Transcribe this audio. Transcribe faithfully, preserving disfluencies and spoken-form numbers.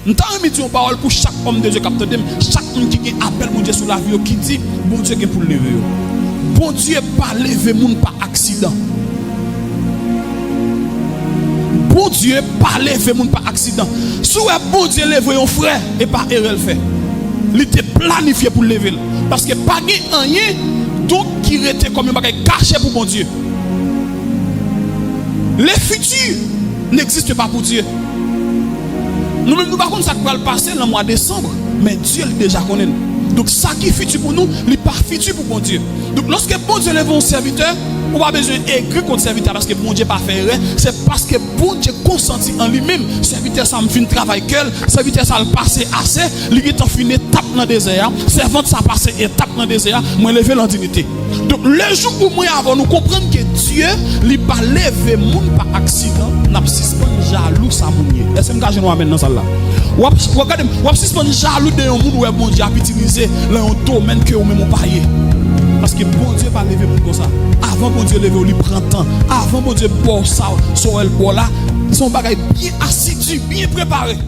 M ta renmen di yon pawòl pou chak òm de Dye k ap tande m, chak moun ki gen apèl Bondye sou lavi yo, ki di Bondye gen pou l leve yo. Bondye pa leve moun pa aksidan. Bondye pa leve moun pa aksidan. Si w wè Bondye leve yon frè, e pa erè l fè. Li te planifye pou l leve l. Paske pa gen anyen, donk, ki rete kòm yon bagay kache pou Bondye. Le futur n'existe pas pour Dieu. Nou menm, nou pa konn sa k pral pase nan mwa desanm, men Dye, li deja konnen l. Donk, sa ki fiti pou nou, li pa fiti pou Bondye. Donk, lòske Bondye leve yon sèvitè, ou pa bezwen egri kont sèvitè a, paske Bondye pa fè erè. Se paske Bondye konsanti an li menm, sèvitè sa a fin travay kè l, sèvitè sa a pase ase, li gentan fin etap nan dezè a, sèvant sa a pase etap nan dezè a, mwen leve l an diyite. Donk, lejou ou mwen avè w nou konprann ke Dye, li pa leve moun pa aksidan, n ap sispann jalou sa moun ye. Èske m ka jwenn yon amèn nan sal la? W ap, w ap gade m, w ap sispann jalou de yon moun ou wè Bondye ap itilize nan yon domèn ke ou menm ou pa ye. Paske Bondye pa leve moun konsa. Avan Bondye leve w, li pran tan. Avan Bondye ba w sa, sa w wè l ba w la, se yon bagay byen asidi, byen prepare.